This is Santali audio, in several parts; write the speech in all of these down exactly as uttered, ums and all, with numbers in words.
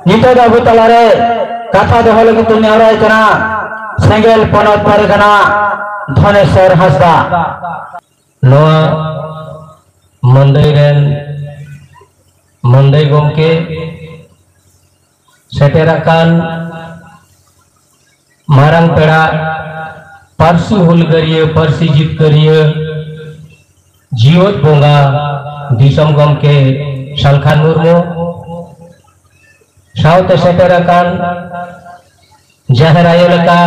ᱱᱤᱛᱚᱜ ᱫᱚ ᱟᱵᱚ ᱛᱟᱞᱟᱨᱮ ᱠᱟᱛᱷᱟ ᱫᱚᱦᱚ ᱞᱟᱹᱜᱤᱫ ᱛᱮ ᱱᱮᱦᱚᱨᱟᱭ ᱠᱟᱱᱟ ᱥᱮᱸᱜᱮᱞ ᱯᱚᱱᱚᱛ ᱯᱟᱨᱜᱟᱱᱟ ᱫᱷᱚᱱᱮᱥᱚᱨ ᱦᱟᱸᱥᱫᱟ᱾ ᱱᱚᱣᱟ ᱢᱟᱹᱫᱟᱹᱭ ᱨᱮᱱ ᱢᱟᱹᱫᱟᱹᱭ ᱜᱚᱢᱠᱮ, ᱥᱮᱴᱮᱨ ᱟᱠᱟᱱ ᱢᱟᱨᱟᱝ ᱯᱮᱲᱟ, ᱯᱟᱹᱨᱥᱤ ᱦᱩᱞᱜᱟᱹᱨᱤᱭᱟᱹ, ᱯᱟᱹᱨᱥᱤ ᱡᱤᱛᱠᱟᱹᱨᱤᱭᱟᱹ, ᱡᱤᱣᱮᱫ ᱵᱚᱸᱜᱟ ᱫᱤᱥᱚᱢ ᱜᱚᱢᱠᱮ ᱥᱟᱞᱠᱷᱟᱱ ᱢᱩᱨᱢᱩ, ᱥᱟᱶᱛᱮ ᱥᱮᱴᱮᱨ ᱟᱠᱟᱱ ᱡᱟᱦᱮᱨ ᱟᱭᱳ ᱞᱮᱠᱟ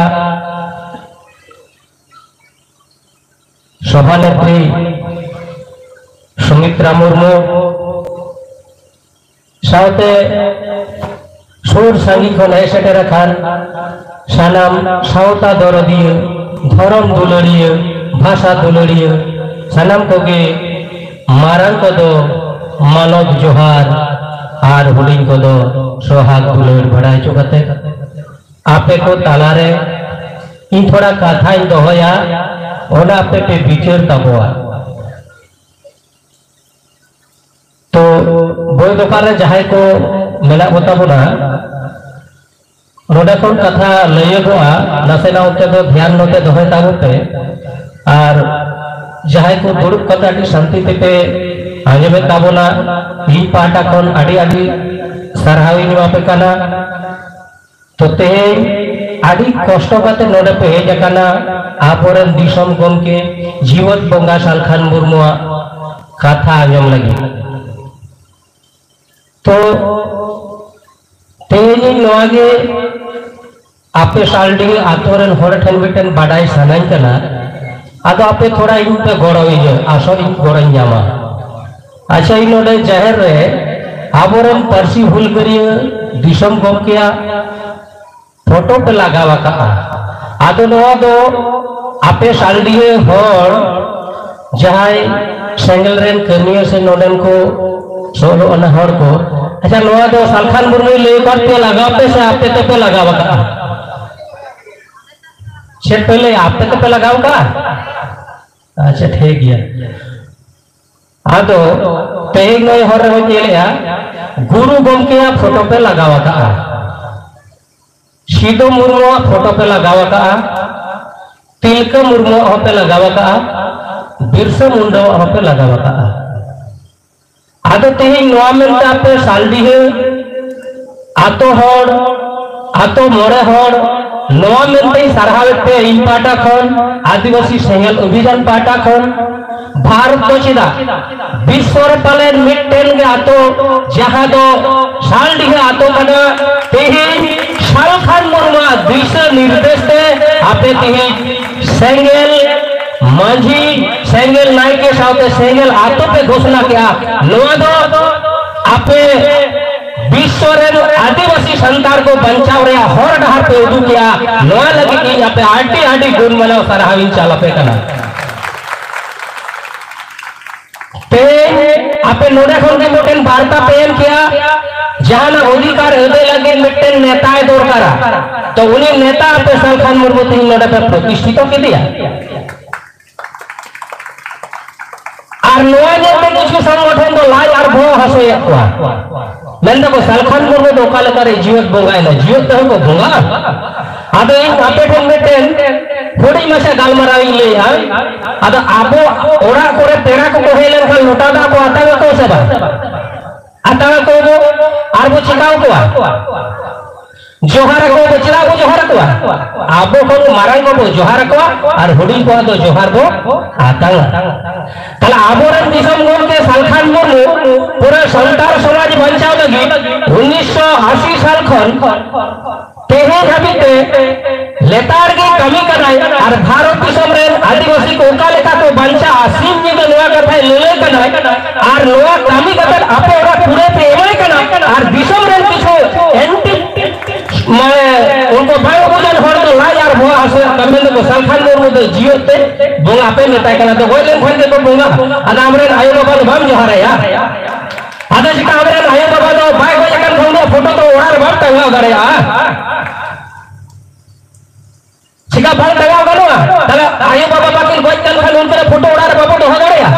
ᱥᱚᱵᱷᱟᱱᱮᱛᱨᱤ ᱥᱩᱢᱤᱛᱨᱟ ᱢᱩᱨᱢᱩ, ᱥᱟᱶᱛᱮ ᱥᱩᱨ ᱥᱟᱺᱜᱤᱧ ᱠᱷᱚᱱ ᱦᱮᱡ ᱥᱮᱴᱮᱨ ᱟᱠᱟᱱ ᱥᱟᱱᱟᱢ ᱥᱟᱶᱛᱟ ᱫᱚᱨᱚᱫᱤᱭᱟᱹ, ᱫᱷᱚᱨᱚᱢ ᱫᱩᱞᱟᱹᱲᱤᱭᱟᱹ, ᱵᱷᱟᱥᱟ ᱫᱩᱞᱟᱹᱲᱤᱭᱟᱹ, ᱥᱟᱱᱟᱢ ᱠᱚᱜᱮ ᱢᱟᱨᱟᱝ ᱠᱚᱫᱚ ᱢᱟᱱᱚᱛ ᱡᱚᱦᱟᱨ ᱟᱨ ᱦᱩᱰᱤᱧ ᱠᱚᱫᱚ ᱥᱚᱦᱟᱜ ᱫᱩᱞᱟᱹᱲ ᱵᱟᱲᱟᱭ ᱦᱚᱪᱚ ᱠᱟᱛᱮ, ᱟᱯᱮ ᱠᱚ ᱛᱟᱞᱟᱨᱮ ᱤᱧ ᱛᱷᱚᱲᱟ ᱠᱟᱛᱷᱟᱧ ᱫᱚᱦᱚᱭᱟ, ᱚᱱᱟ ᱟᱯᱮ ᱯᱮ ᱵᱤᱪᱟᱹᱨ ᱛᱟᱵᱚᱣᱟ᱾ ᱛᱚ ᱵᱳᱭ ᱫᱚᱠᱟᱱ ᱨᱮ ᱡᱟᱦᱟᱸᱭ ᱠᱚ ᱢᱮᱱᱟᱜ ᱠᱚᱛᱟ ᱵᱚᱱᱟ, ᱱᱚᱰᱮ ᱠᱷᱚᱱ ᱠᱟᱛᱷᱟ ᱞᱟᱹᱭᱟᱹᱜᱚᱜᱼᱟ, ᱱᱟᱥᱮᱱᱟᱜ ᱚᱱᱛᱮ ᱫᱚ ᱫᱷᱮᱭᱟᱱ ᱱᱚᱛᱮ ᱫᱚᱦᱚᱭ ᱛᱟᱵᱚᱱ ᱯᱮ᱾ ᱟᱨ ᱡᱟᱦᱟᱸᱭ ᱠᱚ ᱫᱩᱲᱩᱵ ᱠᱟᱛᱮ ᱟᱹᱰᱤ ᱥᱟᱱᱛᱤ ᱛᱮᱯᱮ ᱟᱸᱡᱚᱢᱮᱫ ᱛᱟᱵᱚᱱᱟ, ᱤᱧ ᱯᱟᱦᱴᱟ ᱠᱷᱚᱱ ᱟᱹᱰᱤ ᱟᱹᱰᱤ ᱥᱟᱨᱦᱟᱣ ᱤᱧ ᱮᱢᱟ ᱯᱮ ᱠᱟᱱᱟ᱾ ᱛᱚ ᱛᱮᱦᱮᱧ ᱟᱹᱰᱤ ᱠᱚᱥᱴᱚ ᱠᱟᱛᱮ ᱱᱚᱰᱮ ᱯᱮ ᱦᱮᱡ ᱟᱠᱟᱱᱟ ᱟᱵᱚᱨᱮᱱ ᱫᱤᱥᱚᱢ ᱜᱚᱢᱠᱮ ᱡᱤᱣᱮᱫ ᱵᱚᱸᱜᱟ ᱥᱟᱞᱠᱷᱟᱱ ᱢᱩᱨᱢᱩᱣᱟᱜ ᱠᱟᱛᱷᱟ ᱟᱸᱡᱚᱢ ᱞᱟᱹᱜᱤᱫ᱾ ᱛᱚ ᱛᱮᱦᱮᱧ ᱱᱚᱣᱟ ᱜᱮ ᱟᱯᱮ ᱥᱟᱞᱰᱤᱦᱟᱹ ᱟᱛᱳ ᱨᱮᱱ ᱦᱚᱲ ᱴᱷᱮᱱ ᱢᱤᱫᱴᱮᱱ ᱵᱟᱰᱟᱭ ᱥᱟᱱᱟᱧ ᱠᱟᱱᱟ, ᱟᱫᱚ ᱟᱯᱮ ᱛᱷᱚᱲᱟ ᱤᱧ ᱯᱮ ᱜᱚᱲᱚ ᱤᱧᱟᱹ, ᱟᱥᱚᱜ ᱤᱧ ᱜᱚᱲᱚᱧ ᱧᱟᱢᱟ᱾ ᱟᱪᱪᱷᱟ, ᱤᱧ ᱱᱚᱰᱮ ᱡᱟᱦᱮᱨ ᱨᱮ ᱟᱵᱚᱨᱮᱱ ᱯᱟᱹᱨᱥᱤ ᱦᱩᱞᱜᱟᱹᱨᱤᱭᱟᱹ ᱫᱤᱥᱚᱢ ᱜᱚᱢᱠᱮᱭᱟᱜ ᱯᱷᱳᱴᱳ ᱯᱮ ᱞᱟᱜᱟᱣ ᱟᱠᱟᱫᱼᱟ, ᱟᱫᱚ ᱱᱚᱣᱟ ᱫᱚ ᱟᱯᱮ ᱥᱟᱞᱰᱤᱦᱟᱹ ᱦᱚᱲ ᱡᱟᱦᱟᱸᱭ ᱥᱮᱸᱜᱮᱞ ᱨᱮᱱ ᱠᱟᱹᱢᱤᱭᱟᱹ ᱥᱮ ᱱᱚᱰᱮᱱ ᱠᱚ ᱥᱚᱞᱚᱜ ᱟᱱᱟ ᱦᱚᱲ ᱠᱚ, ᱟᱪᱪᱷᱟ, ᱱᱚᱣᱟ ᱫᱚ ᱥᱟᱞᱠᱷᱟᱱ ᱢᱩᱨᱢᱩᱭ ᱞᱟᱹᱭ ᱟᱠᱟᱫ ᱯᱮ ᱞᱟᱜᱟᱣ ᱯᱮ ᱥᱮ ᱟᱯᱮ ᱛᱮᱯᱮ ᱞᱟᱜᱟᱣ ᱟᱠᱟᱫᱼᱟ? ᱪᱮᱫ ᱯᱮ ᱞᱟᱹᱭᱟ, ᱟᱯᱮ ᱛᱮᱯᱮ ᱞᱟᱜᱟᱣ ᱟᱠᱟᱫᱼᱟ? ᱟᱪᱪᱷᱟ, ᱴᱷᱤᱠ ᱜᱮᱭᱟ᱾ ᱟᱫᱚ ᱛᱮᱦᱮᱧ ᱱᱩᱭ ᱦᱚᱨ ᱨᱮᱵᱚᱱ ᱧᱮᱞᱮᱜᱼᱟ, ᱜᱩᱨᱩ ᱜᱚᱢᱠᱮᱭᱟᱜ ᱯᱷᱳᱴᱳ ᱯᱮ ᱞᱟᱜᱟᱣ ᱟᱠᱟᱫᱼᱟ, ᱥᱤᱫᱩ ᱢᱩᱨᱢᱩᱣᱟᱜ ᱯᱷᱳᱴᱳ ᱯᱮ ᱞᱟᱜᱟᱣ ᱟᱠᱟᱫᱼᱟ, ᱛᱤᱞᱠᱟᱹ ᱢᱩᱨᱢᱩᱣᱟᱜ ᱦᱚᱸᱯᱮ ᱞᱟᱜᱟᱣ ᱟᱠᱟᱫᱼᱟ, ᱵᱤᱨᱥᱟ ᱢᱩᱱᱰᱟᱣᱟᱜ ᱦᱚᱸᱯᱮ ᱞᱟᱜᱟᱣ ᱟᱠᱟᱫᱼᱟ᱾ ᱟᱫᱚ ᱛᱮᱦᱮᱧ ᱱᱚᱣᱟ ᱢᱮᱱᱛᱮ ᱟᱯᱮ ᱥᱟᱞᱰᱤᱦᱟᱹ ᱟᱛᱳ ᱦᱚᱲ, ᱟᱛᱳ ᱢᱚᱬᱮ ᱦᱚᱲ, ᱱᱚᱣᱟ ᱢᱮᱱᱛᱮᱧ ᱥᱟᱨᱦᱟᱣᱮᱫ ᱯᱮᱭᱟ ᱤᱧ ᱯᱟᱦᱴᱟ ᱠᱷᱚᱱ, ᱟᱹᱫᱤᱵᱟᱹᱥᱤ ᱥᱮᱸᱜᱮᱞ ᱚᱵᱷᱤᱡᱟᱱ ᱯᱟᱦᱴᱟ ᱠᱷᱚᱱ᱾ ᱵᱷᱟᱨᱚᱛ ᱫᱚ ᱪᱮᱫᱟᱜ, ᱵᱤᱥᱥᱚ ᱨᱮ ᱯᱟᱞᱮᱱ ᱢᱤᱫᱴᱮᱱ ᱜᱮ ᱟᱛᱳ, ᱡᱟᱦᱟᱸ ᱫᱚ ᱥᱟᱞᱰᱤᱦᱟᱹ ᱟᱛᱳ ᱠᱟᱱᱟ᱾ ᱛᱮᱦᱮᱧ ᱥᱟᱞᱠᱷᱟᱱ ᱢᱩᱨᱢᱩᱣᱟᱜ ᱫᱤᱥᱟᱹ ᱱᱤᱨᱫᱮᱥ ᱛᱮ ᱟᱯᱮ ᱛᱮᱦᱮᱧ ᱥᱮᱸᱜᱮᱞ ᱢᱟᱹᱡᱷᱤ, ᱥᱮᱸᱜᱮᱞ ᱱᱟᱭᱠᱮ ᱥᱟᱶᱛᱮ ᱥᱮᱸᱜᱮᱞ ᱟᱛᱳ ᱯᱮ ᱜᱷᱳᱥᱱᱟ ᱠᱮᱜᱼᱟ᱾ ᱱᱚᱣᱟ ᱫᱚ ᱟᱯᱮ ᱵᱤᱥᱥᱚ ᱨᱮᱱ ᱟᱹᱫᱤᱵᱟᱹᱥᱤ ᱥᱟᱱᱛᱟᱲ ᱠᱚ ᱵᱟᱧᱪᱟᱣ ᱨᱮᱭᱟᱜ ᱦᱚᱨ ᱰᱟᱦᱟᱨ ᱯᱮ ᱩᱫᱩᱜ ᱠᱮᱜᱼᱟ᱾ ᱱᱚᱣᱟ ᱞᱟᱹᱜᱤᱫ ᱤᱧ ᱟᱯᱮ ᱟᱹᱰᱤ ᱟᱹᱰᱤ ᱜᱩᱱ ᱢᱟᱱᱟᱣ ᱥᱟᱨᱦᱟᱣ ᱤᱧ ᱪᱟᱞ ᱟᱯᱮ ᱠᱟᱱᱟ᱾ ᱛᱮᱦᱮᱧ ᱟᱯᱮ ᱱᱚᱰᱮ ᱠᱷᱚᱱ ᱜᱮ ᱢᱤᱫᱴᱮᱱ ᱵᱟᱨᱛᱟ ᱯᱮ ᱮᱢ ᱠᱮᱜᱼᱟ, ᱡᱟᱦᱟᱱᱟᱜ ᱚᱫᱷᱤᱠᱟᱨ ᱟᱹᱫᱟᱹᱭ ᱞᱟᱹᱜᱤᱫ ᱢᱤᱫᱴᱮᱱ ᱱᱮᱛᱟᱭ ᱫᱚᱨᱠᱟᱨᱟ᱾ ᱛᱚ ᱩᱱᱤ ᱱᱮᱛᱟ ᱟᱯᱮ ᱥᱟᱞᱠᱷᱟᱱ ᱢᱩᱨᱢᱩ ᱛᱮᱦᱮᱧ ᱱᱚᱰᱮ ᱯᱮ ᱯᱨᱚᱛᱤᱥᱴᱷᱤᱛᱚ ᱠᱮᱫᱮᱭᱟ᱾ ᱟᱨ ᱱᱚᱣᱟ ᱧᱮᱞᱛᱮ ᱠᱤᱪᱷᱩ ᱥᱚᱝᱜᱚᱴᱷᱚᱱ ᱫᱚ ᱞᱟᱡ ᱟᱨ ᱵᱚᱦᱚᱜ ᱦᱟᱹᱥᱩᱭᱮᱫ ᱠᱚᱣᱟ᱾ ᱢᱮᱱ ᱫᱟᱠᱚ, "ᱥᱟᱞᱠᱷᱟᱱ ᱢᱩᱨᱢᱩ ᱫᱚ ᱚᱠᱟ ᱞᱮᱠᱟᱨᱮ ᱡᱤᱣᱮᱫ ᱵᱚᱸᱜᱟᱭᱮᱱᱟ? ᱡᱤᱣᱮᱫ ᱛᱮᱦᱚᱸ ᱠᱚ ᱵᱚᱸᱜᱟᱜᱼᱟ?" ᱟᱫᱚ ᱤᱧ ᱟᱯᱮ ᱴᱷᱮᱱ ᱢᱤᱫᱴᱮᱱ ᱦᱩᱰᱤᱧ ᱢᱟᱪᱷᱟ ᱜᱟᱞᱢᱟᱨᱟᱣ ᱤᱧ ᱞᱟᱹᱭᱟ᱾ ᱟᱫᱚ ᱟᱵᱚ ᱚᱲᱟᱜ ᱠᱚᱨᱮ ᱯᱮᱲᱟ ᱠᱚᱠᱚ ᱦᱮᱡ ᱞᱮᱱᱠᱷᱟᱱ ᱞᱚᱴᱟ ᱫᱟᱜ ᱠᱚ ᱟᱛᱟᱝ ᱟᱠᱚ ᱥᱮ ᱵᱟᱝ? ᱟᱛᱟᱝ ᱟᱠᱚ ᱵᱚ, ᱟᱨ ᱵᱚ ᱪᱮᱠᱟᱣ ᱠᱚᱣᱟ? ᱡᱚᱦᱟᱨ ᱟᱠᱚ ᱵᱚ᱾ ᱪᱮᱫᱟᱜ ᱵᱚ ᱡᱚᱦᱟᱨ ᱟᱠᱚᱣᱟ? ᱟᱵᱚ ᱠᱷᱚᱱ ᱢᱟᱨᱟᱝ ᱠᱚᱵᱚ ᱡᱚᱦᱟᱨ ᱟᱠᱚᱣᱟ ᱟᱨ ᱦᱩᱰᱤᱧ ᱠᱚᱣᱟᱜ ᱫᱚ ᱡᱚᱦᱟᱨ ᱵᱚ ᱟᱛᱟᱝᱟ᱾ ᱛᱟᱦᱞᱮ ᱟᱵᱚᱨᱮᱱ ᱫᱤᱥᱚᱢ ᱜᱚᱢᱠᱮ ᱥᱟᱞᱠᱷᱟᱱ ᱢᱩᱨᱢᱩ ᱯᱩᱨᱟᱹ ᱥᱟᱱᱛᱟᱲ ᱥᱚᱢᱟᱡᱽ ᱵᱟᱧᱪᱟᱣ ᱞᱟᱹᱜᱤᱫ ᱩᱱᱤᱥᱥᱚ ᱟᱥᱤ ᱥᱟᱞ ᱠᱷᱚᱱ ᱛᱮᱦᱮᱧ ᱫᱷᱟᱹᱵᱤᱡ ᱛᱮ ᱞᱮᱛᱟᱲ ᱜᱮ ᱠᱟᱹᱢᱤ ᱠᱟᱱᱟᱭ᱾ ᱟᱨ ᱵᱷᱟᱨᱚᱛ ᱫᱤᱥᱚᱢ ᱨᱮᱱ ᱟᱹᱫᱤᱵᱟᱹᱥᱤ ᱠᱚ ᱚᱠᱟ ᱞᱮᱠᱟ ᱠᱚ ᱵᱟᱧᱪᱟᱜᱼᱟ, ᱥᱤᱧ ᱧᱤᱫᱟᱹ ᱱᱚᱣᱟ ᱠᱟᱛᱷᱟᱭ ᱞᱟᱹᱞᱟᱹᱭ ᱠᱟᱱᱟᱭ᱾ ᱟᱨ ᱱᱚᱣᱟ ᱠᱟᱹᱢᱤ ᱠᱟᱛᱮ ᱟᱯᱮ ᱚᱲᱟᱜ ᱯᱩᱨᱟᱹ ᱯᱮ ᱮᱢᱟᱭ ᱠᱟᱱᱟ᱾ ᱟᱨ ᱫᱤᱥᱚᱢ ᱨᱮᱱ ᱠᱤᱪᱷᱩ ᱮᱱᱴᱤ, ᱢᱟᱱᱮ, ᱩᱱᱠᱩ ᱵᱟᱝ ᱵᱩᱡᱟᱱ ᱦᱚᱲ ᱫᱚ ᱞᱟᱡ ᱟᱨ ᱵᱚᱦᱚᱜ ᱦᱟᱹᱥᱩᱭᱮᱫ ᱠᱚᱣᱟ, ᱢᱮᱱ ᱫᱚᱠᱚ ᱥᱟᱞᱠᱷᱟᱱ ᱢᱩᱨᱢᱩ ᱫᱚ ᱡᱤᱣᱮᱫ ᱛᱮ ᱵᱚᱸᱜᱟ ᱯᱮ ᱢᱮᱛᱟᱭ ᱠᱟᱱᱟ, ᱛᱚ ᱜᱚᱡ ᱞᱮᱱᱠᱷᱟᱱ ᱜᱮᱠᱚ ᱵᱚᱸᱜᱟ᱾ ᱟᱫᱚ ᱟᱢᱨᱮᱱ ᱟᱭᱳ ᱵᱟᱵᱟ ᱫᱚ ᱵᱟᱢ ᱡᱚᱦᱟᱨᱟᱭᱟ? ᱟᱫᱚ ᱪᱮᱠᱟ ᱟᱢᱨᱮᱱ ᱟᱭᱳ ᱵᱟᱵᱟ ᱫᱚ ᱵᱟᱭ ᱜᱚᱡ ᱟᱠᱟᱱ ᱠᱷᱟᱱ ᱩᱱᱤᱭᱟᱜ ᱯᱷᱳᱴᱳ ᱫᱚ ᱚᱲᱟᱜ ᱨᱮ ᱵᱟᱢ ᱴᱟᱸᱜᱟᱣ ᱫᱟᱲᱮᱭᱟᱜᱼᱟ? ᱪᱮᱠᱟ ᱵᱟᱝ ᱴᱟᱸᱜᱟᱣ ᱜᱟᱱᱚᱜᱼᱟ? ᱛᱟᱦᱞᱮ ᱟᱭᱳ ᱵᱟᱵᱟ ᱵᱟᱹᱠᱤᱱ ᱜᱚᱡ ᱠᱟᱱ ᱠᱷᱟᱱ ᱩᱱᱠᱤᱱᱟᱜ ᱯᱷᱳᱴᱳ ᱚᱲᱟᱜ ᱨᱮ ᱵᱟᱵᱚ ᱫᱚᱦᱚ ᱫᱟᱲᱮᱭᱟᱜᱼᱟ?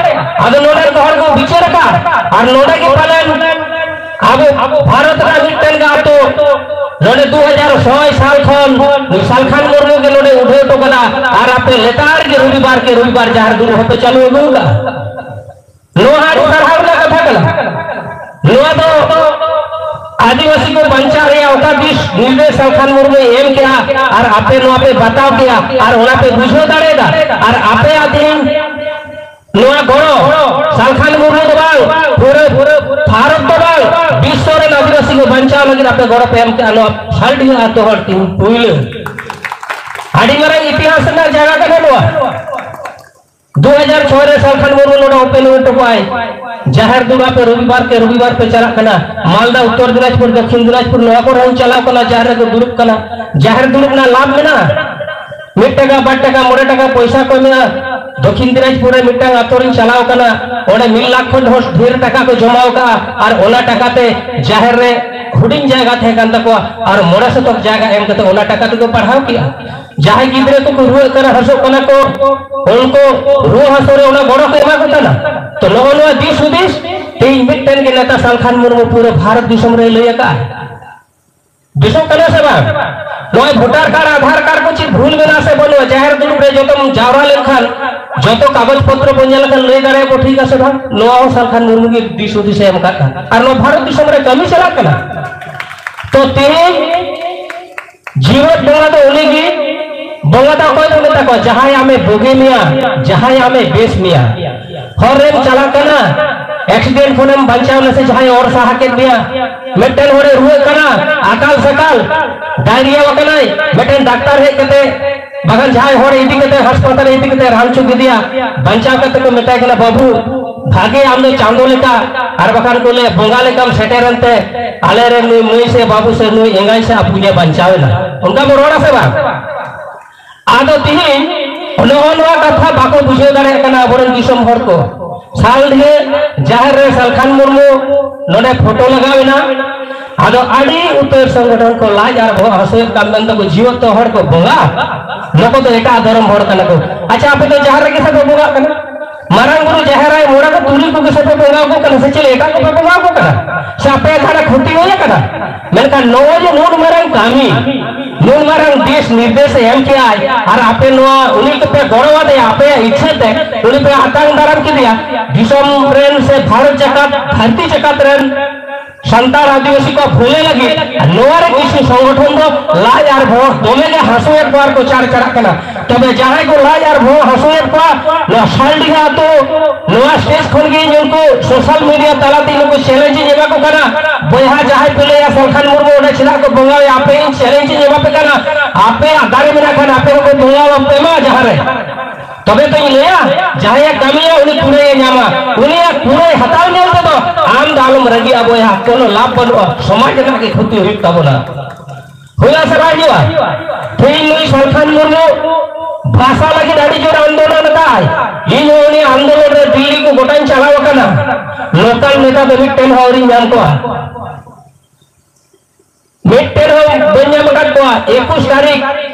ᱟᱫᱚ ᱱᱚᱰᱮ ᱨᱮᱱ ᱦᱚᱲ ᱠᱚ ᱵᱤᱪᱟᱹᱨ ᱟᱠᱟᱫ, ᱟᱨ ᱱᱚᱰᱮ ᱜᱮ ᱯᱟᱞᱮᱱ ᱟᱵᱚ ᱵᱷᱟᱨᱚᱛ ᱨᱮᱱᱟᱜ ᱢᱤᱫᱴᱮᱱ ᱜᱮ ᱟᱛᱳ ᱱᱚᱰᱮ ᱫᱩ ᱦᱟᱡᱟᱨ ᱪᱷᱚᱭ ᱥᱟᱞ ᱠᱷᱚᱱ ᱥᱟᱞᱠᱷᱟᱱ ᱢᱩᱨᱢᱩ ᱜᱮ ᱱᱚᱰᱮ ᱩᱰᱷᱟᱹᱣ ᱦᱚᱴᱚ ᱠᱟᱫᱟ᱾ ᱟᱨ ᱟᱯᱮ ᱞᱮᱛᱟᱲ ᱜᱮ ᱨᱚᱵᱤᱵᱟᱨ ᱠᱮ ᱨᱚᱵᱤᱵᱟᱨ ᱡᱟᱦᱮᱨ ᱫᱩᱲᱩᱵ ᱦᱚᱸᱯᱮ ᱪᱟᱹᱞᱩ ᱟᱹᱜᱩ ᱠᱟᱜᱼᱟ᱾ ᱱᱚᱣᱟ ᱟᱹᱰᱤ ᱥᱟᱨᱦᱟᱣ ᱨᱮᱱᱟᱜ ᱠᱟᱛᱷᱟ ᱠᱟᱱᱟ᱾ ᱱᱚᱣᱟ ᱫᱚ ᱟᱹᱫᱤᱵᱟᱹᱥᱤ ᱠᱚ ᱵᱟᱧᱪᱟᱣ ᱨᱮᱭᱟᱜ ᱚᱠᱟ ᱫᱤᱥ ᱱᱤᱨᱫᱮᱥ ᱥᱟᱞᱠᱷᱟᱱ ᱢᱩᱨᱢᱩᱭ ᱮᱢ ᱠᱮᱜᱼᱟ, ᱟᱨ ᱟᱯᱮ ᱱᱚᱣᱟ ᱯᱮ ᱵᱟᱛᱟᱣ ᱠᱮᱜᱼᱟ, ᱟᱨ ᱚᱱᱟ ᱯᱮ ᱵᱩᱡᱷᱟᱹᱣ ᱫᱟᱲᱮᱭᱟᱫᱟ, ᱟᱨ ᱟᱯᱮᱭᱟᱜ ᱛᱮᱦᱮᱧ ᱱᱚᱣᱟ ᱜᱚᱲᱚ ᱥᱟᱞᱠᱷᱟᱱ ᱢᱩᱨᱢᱩ ᱫᱚ ᱵᱟᱝ, ᱯᱩᱨᱟᱹ ᱵᱷᱟᱨᱚᱛ ᱫᱚ ᱵᱟᱝ, ᱵᱤᱥᱥᱚ ᱨᱮᱱ ᱟᱹᱫᱤᱵᱟᱹᱥᱤ ᱠᱚ ᱵᱟᱧᱪᱟᱣ ᱞᱟᱹᱜᱤᱫ ᱟᱯᱮ ᱜᱚᱲᱚ ᱯᱮ ᱮᱢ ᱠᱮᱜᱼᱟ᱾ ᱱᱚᱣᱟ ᱥᱟᱞᱰᱤᱦᱟᱹ ᱟᱛᱳ ᱦᱚᱲ ᱛᱤᱧ ᱯᱩᱭᱞᱟᱹ ᱟᱹᱰᱤ ᱢᱟᱨᱟᱝ ᱤᱛᱤᱦᱟᱥ ᱨᱮᱱᱟᱜ ᱡᱟᱭᱜᱟ ᱠᱟᱱᱟ ᱱᱚᱣᱟ᱾ ᱫᱩ ᱦᱟᱡᱟᱨ ᱪᱷᱚᱭ ᱨᱮ ᱥᱟᱞᱠᱷᱟᱱ ᱢᱩᱨᱢᱩ ᱱᱚᱰᱮ open ᱦᱚᱴᱚ ᱠᱚᱜᱼᱟᱭ᱾ ᱡᱟᱦᱮᱨ ᱫᱩᱲᱩᱵ ᱟᱯᱮ ᱨᱚᱵᱤᱵᱟᱨ ᱠᱮ ᱨᱚᱵᱤᱵᱟᱨ ᱯᱮ ᱪᱟᱞᱟᱜ ᱠᱟᱱᱟ᱾ ᱢᱟᱞᱫᱟ, ᱩᱛᱛᱚᱨ ᱫᱤᱱᱟᱡᱽᱯᱩᱨ, ᱫᱚᱠᱠᱷᱤᱱ ᱫᱤᱱᱟᱡᱽᱯᱩᱨ, ᱱᱚᱣᱟ ᱠᱚᱨᱮ ᱦᱚᱸ ᱪᱟᱞᱟᱣ ᱠᱟᱱᱟ, ᱡᱟᱦᱮᱨ ᱨᱮᱠᱚ ᱫᱩᱲᱩᱵ ᱠᱟᱱᱟ᱾ ᱡᱟᱦᱮᱨ ᱫᱩᱲᱩᱵ ᱨᱮᱱᱟᱜ ᱞᱟᱵᱷ ᱢᱮᱱᱟᱜᱼᱟ᱾ ᱢᱤᱫ ᱴᱟᱠᱟ, ᱵᱟᱨ ᱴᱟᱠᱟ, ᱢᱚᱬᱮ ᱴᱟᱠᱟ ᱯᱚᱭᱥᱟ ᱠᱚ ᱮᱢᱮᱜᱼᱟ᱾ ᱫᱚᱠᱠᱷᱤᱱ ᱫᱤᱱᱟᱡᱽᱯᱩᱨ ᱨᱮ ᱢᱤᱫᱴᱟᱝ ᱟᱛᱳ ᱨᱤᱧ ᱪᱟᱞᱟᱣ ᱠᱟᱱᱟ, ᱚᱸᱰᱮ ᱢᱤᱫ ᱞᱟᱠᱷ ᱠᱷᱚᱱ ᱰᱷᱮᱨ ᱴᱟᱠᱟ ᱠᱚ ᱡᱚᱢᱟᱣ ᱠᱟᱜᱼᱟ, ᱟᱨ ᱚᱱᱟ ᱴᱟᱠᱟ ᱛᱮ ᱡᱟᱦᱮᱨ ᱨᱮ ᱦᱩᱰᱤᱧ ᱡᱟᱭᱜᱟ ᱛᱟᱦᱮᱸ ᱠᱟᱱ ᱛᱟᱠᱚᱣᱟ, ᱟᱨ ᱢᱚᱬᱮ ᱥᱚᱛᱚᱠ ᱡᱟᱭᱜᱟ ᱮᱢ ᱠᱟᱛᱮ ᱚᱱᱟ ᱴᱟᱠᱟ ᱛᱮᱠᱚ ᱯᱟᱲᱦᱟᱣ ᱠᱮᱜᱼᱟ᱾ ᱡᱟᱦᱟᱸᱭ ᱜᱤᱫᱽᱨᱟᱹ ᱠᱚᱠᱚ ᱨᱩᱣᱟᱹᱜ ᱠᱟᱱᱟ, ᱦᱟᱹᱥᱩᱜ ᱠᱟᱱᱟ ᱠᱚ, ᱩᱱᱠᱩ ᱨᱩᱣᱟᱹ ᱦᱟᱹᱥᱩ ᱨᱮ ᱚᱱᱟ ᱜᱚᱲᱚ ᱠᱚ ᱮᱢᱟ ᱠᱚ ᱠᱟᱱᱟ᱾ ᱛᱚ, ᱱᱚᱜᱼᱚ ᱱᱚᱣᱟ ᱫᱤᱥ ᱦᱩᱫᱤᱥ ᱛᱮᱦᱮᱧ ᱢᱤᱫᱴᱮᱱ ᱜᱮ ᱱᱮᱛᱟ ᱥᱟᱞᱠᱷᱟᱱ ᱢᱩᱨᱢᱩ ᱯᱩᱨᱟᱹ ᱵᱷᱟᱨᱚᱛ ᱫᱤᱥᱚᱢ ᱨᱮᱭ ᱞᱟᱹᱭ ᱟᱠᱟᱫᱼᱟ᱾ ᱵᱮᱥᱚᱜ ᱠᱟᱱᱟ ᱥᱮ ᱵᱟᱝ? ᱱᱚᱜᱼᱚᱭ ᱵᱷᱳᱴᱟᱨ ᱠᱟᱨᱰ, ᱟᱫᱷᱟᱨ ᱠᱟᱨᱰ ᱠᱚ ᱪᱮᱫ ᱵᱷᱩᱞ ᱢᱮᱱᱟᱜᱼᱟ ᱥᱮ ᱵᱟᱹᱱᱩᱜᱼᱟ, ᱡᱟᱦᱮᱨ ᱫᱩᱲᱩᱵ ᱨᱮ ᱡᱚᱛᱚᱢ ᱡᱟᱣᱨᱟ ᱞᱮᱱᱠᱷᱟᱱ ᱡᱚᱛᱚ ᱠᱟᱜᱚᱡᱽ ᱯᱚᱛᱨᱚ ᱵᱚᱱ ᱧᱮᱞ ᱞᱮᱠᱷᱟᱱ ᱞᱟᱹᱭ ᱫᱟᱲᱮᱭᱟᱵᱚ ᱴᱷᱤᱠ ᱟᱥᱮ ᱵᱟᱝ? ᱱᱚᱣᱟ ᱦᱚᱸ ᱥᱟᱞᱠᱷᱟᱱ ᱢᱩᱨᱢᱩ ᱜᱮ ᱫᱤᱥ ᱦᱩᱫᱤᱥᱮ ᱮᱢ ᱠᱟᱜ ᱠᱟᱱᱟ᱾ ᱟᱨ ᱱᱚᱣᱟ ᱵᱷᱟᱨᱚᱛ ᱫᱤᱥᱚᱢ ᱨᱮ ᱠᱟᱹᱢᱤ ᱪᱟᱞᱟᱜ ᱠᱟᱱᱟ᱾ ᱛᱚ, ᱛᱮᱦᱮᱧ ᱡᱤᱣᱮᱫ ᱵᱚᱸᱜᱟ ᱫᱚ ᱩᱱᱤ ᱜᱮ, ᱵᱚᱸᱜᱟ ᱫᱚ ᱚᱠᱚᱭ ᱠᱚ ᱢᱮᱛᱟ ᱠᱚᱣᱟ? ᱡᱟᱦᱟᱸᱭ ᱟᱢᱮ ᱵᱩᱜᱤ ᱢᱮᱭᱟ, ᱡᱟᱦᱟᱸᱭ ᱟᱢᱮ ᱵᱮᱥ ᱢᱮᱭᱟ᱾ ᱦᱚᱨ ᱨᱮᱢ ᱪᱟᱞᱟᱜ ᱠᱟᱱᱟ, ᱮᱠᱥᱤᱰᱮᱱᱴ ᱠᱷᱚᱱᱮᱢ ᱵᱟᱧᱪᱟᱣ ᱱᱟ ᱥᱮ ᱡᱟᱦᱟᱸᱭ ᱚᱨ ᱥᱟᱦᱟ ᱠᱮᱫ ᱢᱮᱭᱟ, ᱢᱤᱫᱴᱮᱱ ᱦᱚᱲᱮ ᱨᱩᱣᱟᱹᱜ ᱠᱟᱱᱟ, ᱟᱠᱟᱞ ᱥᱟᱠᱟᱞ, ᱰᱟᱭᱨᱤᱭᱟ ᱟᱠᱟᱱᱟᱭ, ᱢᱤᱫᱴᱮᱱ ᱰᱟᱠᱛᱟᱨ ᱦᱮᱡ ᱠᱟᱛᱮ, ᱵᱟᱠᱷᱟᱱ ᱡᱟᱦᱟᱸᱭ ᱦᱚᱲ ᱤᱫᱤ ᱠᱟᱛᱮ ᱦᱟᱥᱯᱟᱛᱟᱞ ᱤᱫᱤ ᱠᱟᱛᱮ ᱨᱟᱱ ᱦᱚᱪᱚ ᱠᱮᱫᱮᱭᱟ, ᱵᱟᱧᱪᱟᱣ ᱠᱟᱛᱮ ᱠᱚ ᱢᱮᱛᱟᱭ ᱠᱟᱱᱟ, "ᱵᱟᱹᱵᱩ, ᱵᱷᱟᱜᱮ ᱟᱢ ᱫᱚ ᱪᱟᱸᱫᱚ ᱞᱮᱠᱟ, ᱟᱨ ᱵᱟᱠᱷᱟᱱ ᱠᱚ ᱞᱟᱹᱭᱟ ᱵᱚᱸᱜᱟ ᱞᱮᱠᱟᱢ ᱥᱮᱴᱮᱨᱮᱱ ᱛᱮ ᱟᱞᱮᱨᱮᱱ ᱱᱩᱭ ᱢᱟᱹᱭ ᱥᱮ ᱵᱟᱹᱵᱩ ᱥᱮ ᱱᱩᱭ ᱮᱸᱜᱟᱭ ᱥᱮ ᱟᱯᱩᱧ ᱮ ᱵᱟᱧᱪᱟᱣ ᱮᱱᱟ᱾" ᱚᱱᱠᱟ ᱵᱚ ᱨᱚᱲᱟ ᱥᱮ ᱵᱟᱝ? ᱟᱫᱚ ᱛᱤᱦᱤᱧ ᱱᱚᱜᱼᱚ ᱱᱚᱣᱟ ᱠᱟᱛᱷᱟ ᱵᱟᱠᱚ ᱵᱩᱡᱷᱟᱹᱣ ᱫᱟᱲᱮᱭᱟᱜ ᱠᱟᱱᱟ ᱟᱵᱚᱨᱮᱱ ᱫᱤᱥᱚᱢ ᱦᱚᱲ ᱠᱚ᱾ ᱥᱟᱞᱰᱤᱦᱟᱹ ᱡᱟᱦᱮᱨ ᱨᱮ ᱥᱟᱞᱠᱷᱟᱱ ᱢᱩᱨᱢᱩ ᱱᱚᱰᱮ ᱯᱷᱳᱴᱳ ᱞᱟᱜᱟᱣ ᱮᱱᱟ᱾ ᱟᱫᱚ ᱟᱹᱰᱤ ᱩᱛᱟᱹᱨ ᱥᱚᱝᱜᱚᱴᱷᱚᱱ ᱠᱚ ᱞᱟᱡ ᱟᱨ ᱵᱚᱦᱚᱜ ᱦᱟᱹᱥᱩᱭᱮᱫ ᱠᱟᱱ ᱢᱮᱱ ᱫᱚᱠᱚ ᱡᱤᱣᱮᱫ ᱛᱚ ᱦᱚᱲ ᱠᱚ ᱵᱚᱸᱜᱟ, ᱱᱩᱠᱩ ᱫᱚ ᱮᱴᱟᱜ ᱫᱷᱚᱨᱚᱢ ᱦᱚᱲ ᱠᱟᱱᱟ ᱠᱚ᱾ ᱟᱪᱪᱷᱟ, ᱟᱯᱮ ᱫᱚ ᱡᱟᱦᱮᱨ ᱨᱮᱜᱮ ᱥᱮ ᱯᱮ ᱵᱚᱸᱜᱟᱜ ᱠᱟᱱᱟ? ᱢᱟᱨᱟᱝ ᱵᱩᱨᱩ ᱡᱟᱦᱮᱨ ᱟᱭᱳ ᱢᱚᱬᱮ ᱠᱚ ᱛᱩᱨᱩᱭ ᱠᱚᱜᱮ ᱥᱮ ᱯᱮ ᱵᱚᱸᱜᱟ ᱟᱠᱚ ᱠᱟᱱᱟ ᱥᱮ ᱪᱮᱫ ᱮᱴᱟᱜ ᱠᱚᱯᱮ ᱵᱚᱸᱜᱟ ᱟᱠᱚ ᱠᱟᱱᱟ? ᱥᱮ ᱟᱯᱮᱭᱟᱜ ᱡᱟᱦᱟᱱᱟᱜ ᱠᱷᱚᱛᱤ ᱦᱩᱭ ᱟᱠᱟᱱᱟ? ᱢᱮᱱᱠᱷᱟᱱ ᱱᱚᱜᱼᱚᱭ ᱡᱮ ᱱᱩᱱ ᱢᱟᱨᱟᱝ ᱠᱟᱹᱢᱤ, ᱱᱩᱱ ᱢᱟᱨᱟᱝ ᱫᱤᱥ ᱱᱤᱨᱫᱮᱥ ᱮ ᱮᱢ ᱠᱮᱜᱼᱟᱭ ᱟᱨ ᱟᱯᱮ ᱱᱚᱣᱟ ᱩᱱᱤ ᱠᱚᱯᱮ ᱜᱚᱲᱚ ᱟᱫᱮᱭᱟ, ᱟᱯᱮᱭᱟᱜ ᱤᱪᱪᱷᱟᱹ ᱛᱮ ᱩᱱᱤ ᱯᱮ ᱟᱛᱟᱝ ᱫᱟᱨᱟᱢ ᱠᱮᱫᱮᱭᱟ, ᱫᱤᱥᱚᱢ ᱨᱮᱱ ᱥᱮ ᱵᱷᱟᱨᱚᱛ ᱡᱟᱠᱟᱛ, ᱫᱷᱟᱹᱨᱛᱤ ᱡᱟᱠᱟᱛ ᱨᱮᱱ ᱥᱟᱱᱛᱟᱲ ᱟᱹᱫᱤᱵᱟᱹᱥᱤ ᱠᱚ ᱵᱷᱟᱹᱞᱟᱹᱭ ᱞᱟᱹᱜᱤᱫ ᱱᱚᱣᱟ ᱨᱮ ᱠᱤᱪᱷᱩ ᱥᱚᱝᱜᱚᱴᱷᱚᱱ ᱫᱚ ᱞᱟᱡ ᱟᱨ ᱵᱚᱦᱚᱜ ᱫᱚᱢᱮ ᱜᱮ ᱦᱟᱹᱥᱩᱭᱮᱫ ᱠᱚᱣᱟ ᱟᱨ ᱠᱚ ᱪᱟᱨ ᱪᱟᱨᱟᱜ ᱠᱟᱱᱟ᱾ ᱛᱚᱵᱮ ᱡᱟᱦᱟᱸᱭ ᱠᱚ ᱞᱟᱡ ᱟᱨ ᱵᱚᱦᱚᱜ ᱦᱟᱹᱥᱩᱭᱮᱫ ᱠᱚᱣᱟ, ᱱᱚᱣᱟ ᱥᱟᱞᱰᱤᱦᱟ ᱟᱹᱛᱩ, ᱱᱚᱣᱟ ᱥᱴᱮᱡᱽ ᱠᱷᱚᱱ ᱜᱮ ᱤᱧ ᱩᱱᱠᱩ ᱥᱳᱥᱟᱞ ᱢᱤᱰᱤᱭᱟ ᱛᱟᱞᱟᱛᱮ ᱱᱩᱠᱩ ᱪᱮᱞᱮᱧᱡᱽ ᱤᱧ ᱮᱢᱟ ᱠᱚ ᱠᱟᱱᱟ᱾ ᱵᱚᱭᱦᱟ, ᱡᱟᱦᱟᱸᱭ ᱯᱮ ᱞᱟᱹᱭᱟ ᱥᱟᱞᱠᱷᱟᱱ ᱢᱩᱨᱢᱩ ᱚᱸᱰᱮ ᱪᱮᱫᱟᱜ ᱠᱚ ᱵᱚᱸᱜᱟᱣᱮᱭᱟ, ᱟᱯᱮ ᱤᱧ ᱪᱮᱞᱮᱧᱡᱽ ᱤᱧ ᱮᱢᱟ ᱯᱮ ᱠᱟᱱᱟ, ᱟᱯᱮᱭᱟᱜ ᱫᱟᱲᱮ ᱢᱮᱱᱟᱜ ᱠᱷᱟᱱ ᱟᱯᱮ ᱦᱚᱸᱠᱚ ᱵᱚᱸᱜᱟ ᱟᱯᱮ ᱢᱟ ᱡᱟᱦᱟᱸ ᱨᱮ᱾ ᱛᱚᱵᱮ ᱛᱚᱧ ᱞᱟᱹᱭᱟ, ᱡᱟᱦᱟᱸᱭᱮ ᱠᱟᱹᱢᱤᱭᱟ ᱩᱱᱤ ᱠᱩᱲᱟᱹᱭᱮ ᱧᱟᱢᱟ᱾ ᱩᱱᱤᱭᱟᱜ ᱠᱩᱲᱟᱹᱭ ᱦᱟᱛᱟᱣ ᱧᱮᱞ ᱛᱮᱫᱚ ᱟᱢ ᱫᱚ ᱟᱞᱚᱢ ᱨᱟᱹᱜᱤᱜᱼᱟ ᱵᱚᱭᱦᱟ, ᱠᱳᱱᱳ ᱞᱟᱵᱷ ᱵᱟᱹᱱᱩᱜᱼᱟ, ᱥᱚᱢᱟᱡᱽ ᱨᱮᱱᱟᱜ ᱜᱮ ᱠᱷᱚᱛᱤ ᱦᱩᱭᱩᱜ ᱛᱟᱵᱚᱱᱟ᱾ ᱦᱩᱭᱩᱜᱼᱟ ᱥᱮ ᱵᱟᱭ ᱦᱩᱭᱩᱜᱼᱟ? ᱛᱮᱦᱮᱧ ᱱᱩᱭ ᱥᱟᱞᱠᱷᱟᱱ ᱢᱩᱨᱢᱩ ᱵᱷᱟᱥᱟ ᱞᱟᱹᱜᱤᱫ ᱟᱹᱰᱤ ᱡᱳᱨ ᱟᱱᱫᱳᱞᱚᱱ ᱮᱫᱟᱭ᱾ ᱤᱧ ᱦᱚᱸ ᱩᱱᱤ ᱟᱱᱫᱳᱞᱚᱱ ᱨᱮ ᱫᱤᱞᱞᱤ ᱠᱚ ᱜᱚᱴᱟᱧ ᱪᱟᱞᱟᱣ ᱟᱠᱟᱱᱟ, ᱞᱳᱠᱟᱞ ᱱᱮᱛᱟ ᱫᱚ ᱢᱤᱫᱴᱮᱱ ᱦᱚᱸ ᱟᱹᱣᱨᱤᱧ ᱧᱟᱢ ᱠᱚᱣᱟ᱾ ᱢᱤᱫᱴᱮᱱ ᱦᱚᱸ ᱵᱟᱹᱧ ᱧᱟᱢ ᱟᱠᱟᱫ ᱠᱚᱣᱟ᱾ ᱮᱠᱩᱥ ᱛᱟᱹᱨᱤᱠᱷ,